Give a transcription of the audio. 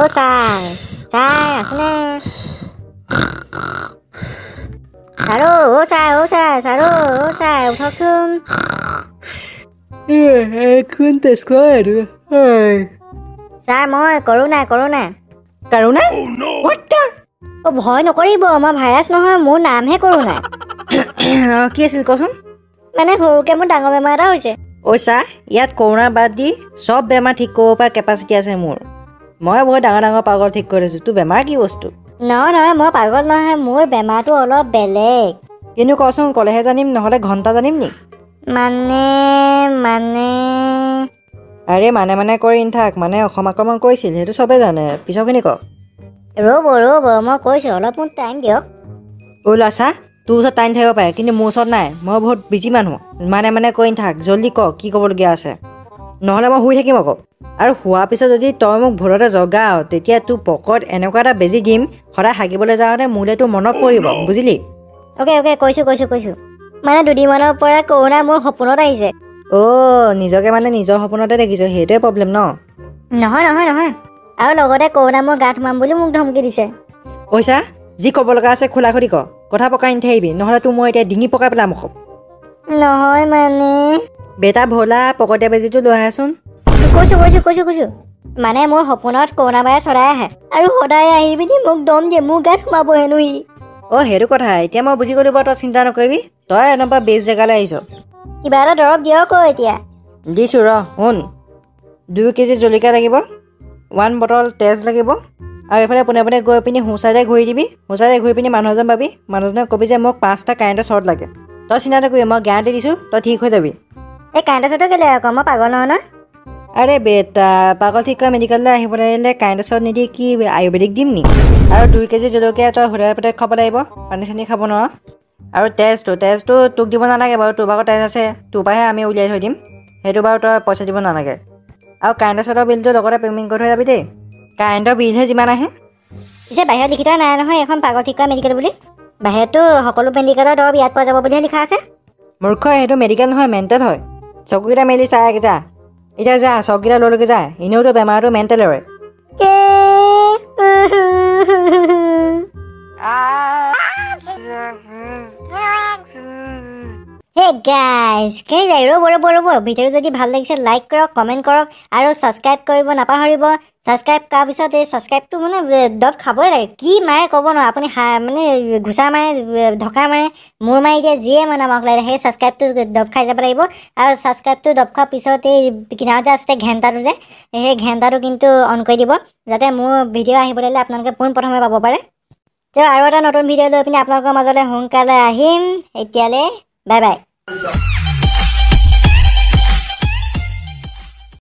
অ' sir, sir আছেনে? Sir, অ' sir, অ' sir, sir, অ' sir, উঠকচোন। Sir, মই corona, corona. Corona? অ' ভয় নকৰিব, মই ভাইৰাছ নহয়, মোৰ নামহে কৰোণা। কি আছিল কচোন? মানে সৰুকে মোৰ ডাঙৰ বেমাৰ এটা হৈছে। ঐ ছাৰ, ইয়াত কৰোণা বাদ দি চব বেমাৰ ঠিক কৰিব পৰা কেপাচিটি আছে মোৰ। মই বহুত ডাঙৰ ডাঙৰ পাগল ঠিক কৰি থৈছোঁ। তোৰ বেমাৰ কি বস্তু? নহয় নহয়, মই পাগল নহয়, মোৰ বেমাৰটো অলপ বেলেগ। কিন্তু কচোন, ক'লেহে জানিম, নহ'লে ঘণ্টা জানিম নি? মানে মানে আৰে মানে মানে কৰি নাথাক। মানে অসম আক্ৰমণ কৰিছিল সেইটো চবেই জানে, পিছৰখিনি ক। ৰ'ব ৰ'ব, মই কৈছোঁ, অলপ মোক টাইম দিয়ক। ঐ ল'ৰা চা, তোৰ ওচৰত টাইম থাকিব পাৰে, কিন্তু মোৰ ওচৰত নাই। মই বহুত বিজি মানুহ। মানে মানে কৰি নাথাক, জল্দি ক কি ক'বলগীয়া আছে, নহ'লে মই শুই থাকিম আকৌ। আৰু শোৱাৰ পিছত যদি তই মোক ভুলতে জগাৱ, তেতিয়া তোৰ পকৰত এনেকুৱা এটা বেজি দিম, সদায় হাগিবলৈ যাওঁতে মোলৈ তোৰ মনত পৰিব, বুজিলি? অ'কে অ'কে, কৈছোঁ কৈছোঁ কৈছোঁ। মানে দুদিনমানৰ পৰা কৰোণা মোৰ সপোনত আহিছে। অ', নিজকে মানে নিজৰ সপোনতে দেখিছ, সেইটোৱে প্ৰব্লেম ন? নহয় নহয় নহয়, আৰু লগতে কৰোণা মোৰ গাত সোমাম বুলি মোক ধমকি দিছে। ঐ চা, যি ক'ব লগা আছে খোলা খুলি ক, কথা পকাই নাথাকিবি, নহ'লে তোৰ মই এতিয়া ডিঙি পকাই পেলাম আকৌ। নহয় মানে বেটা ভোলা, পকতীয়া বেজীটো লৈ আহাচোন। কৈছোঁ কৈছোঁ কৈছোঁ কৈছোঁ। মানে মোৰ সপোনত কৰোণা ভাইৰাছ সদায় আহে, আৰু সদায় আহি পিনি মোক দম দিয়ে, মোৰ গাত সোমাব হেনো সি। অ' সেইটো কথা এতিয়া মই বুজি গ'লো বাৰু, তই চিন্তা নকৰিবি, তই এনেকুৱা বেষ্ট জেগালৈ আহিছ। কিবা এটা দৰৱ দিয়ক আকৌ এতিয়া। দিছোঁ ৰ, শুন, 2 কেজি জলকীয়া লাগিব, 1 বটল তেজ লাগিব, আৰু এইফালে পোনে পোনে গৈ পিনি সোঁ চাইডে ঘূৰি দিবি, সোঁ চাইডে ঘূৰি পিনি মানুহ এজন পাবি, মানুহজনক কবি যে মোক 5টা কাৰেণ্টৰ শ্বৰ্ট লাগে। তই চিন্তা নকৰিবি, মই গেৰাণ্টি দিছোঁ, তই ঠিক হৈ যাবি। এই কাৰেণ্টৰ শ্বৰ্টটো কেলৈ আকৌ, মই পাগল নহয় নহয়। আৰে বেটা, পাগল ঠিক কৰা মেডিকেললৈ আহিব লাগিলে কাৰেণ্টৰ শ্বৰ্ট নিদি কি আয়ুৰ্বেদিক দিম নি? আৰু 2 কেজি জলকীয়া তই সুদাই পেটে খাব লাগিব, পানী চানী খাব নোৱাৰ। আৰু তেজটো তোক দিব নালাগে বাৰু, তোৰ ভাগৰ তেজ আছে, তোৰ পৰাহে আমি উলিয়াই থৈ দিম, সেইটো বাৰু তই পইচা দিব নালাগে। আৰু কাৰেণ্টৰ শ্বৰ্টৰ বিলটো লগতে পে'মেণ্ট কৰি থৈ যাবি দেই, কাৰেণ্টৰ বিলহে যিমান আহে। পিছে বাহিৰত লিখি থোৱা নাই নহয় এখন পাগল ঠিক কৰা মেডিকেল বুলি? বাহিৰততো সকলো মেডিকেলৰ দৰৱ ইয়াত পোৱা যাব বুলিহে লিখা আছে। মূৰ্খ, সেইটো মেডিকেল নহয়, মেণ্টেল হয়। চকুকেইটা মেলি চাই এইকেইটা, এতিয়া যা চককেইটা লৈকে যা, এনেওতো বেমাৰটো মেণ্টেলৰে। হে গাইজ, কেনে যায়? ৰ'ব ৰ'ব ৰ'ব, ভিডিঅ'টো যদি ভাল লাগিছে লাইক কৰক, কমেণ্ট কৰক, আৰু ছাবস্ক্ৰাইব কৰিব নাপাহৰিব। ছাবস্ক্ৰাইব কৰাৰ পিছত এই ছাবস্ক্ৰাইবটো মানে দব খাবই লাগে, কি মাৰে ক'ব নোৱাৰে আপুনি, মানে ঘোচা মাৰে, ঢকা মাৰে, মূৰ মাৰি দিয়ে, যিয়ে মানে আমাক লাগে সেই ছাবস্ক্ৰাইবটো দব খাই যাব লাগিব। আৰু ছাবস্ক্ৰাইবটো দব খোৱাৰ পিছত এই কিনাৰত যে আছে ঘণ্টাটো যে, সেই ঘণ্টাটো কিন্তু অন কৰি দিব, যাতে মোৰ ভিডিঅ' আহিব লাগিলে আপোনালোকে পোনপ্ৰথমে পাব পাৰে। তো আৰু এটা নতুন ভিডিঅ' লৈ পিনি আপোনালোকৰ মাজলৈ সোনকালে আহিম। এতিয়ালৈ বাই বাই।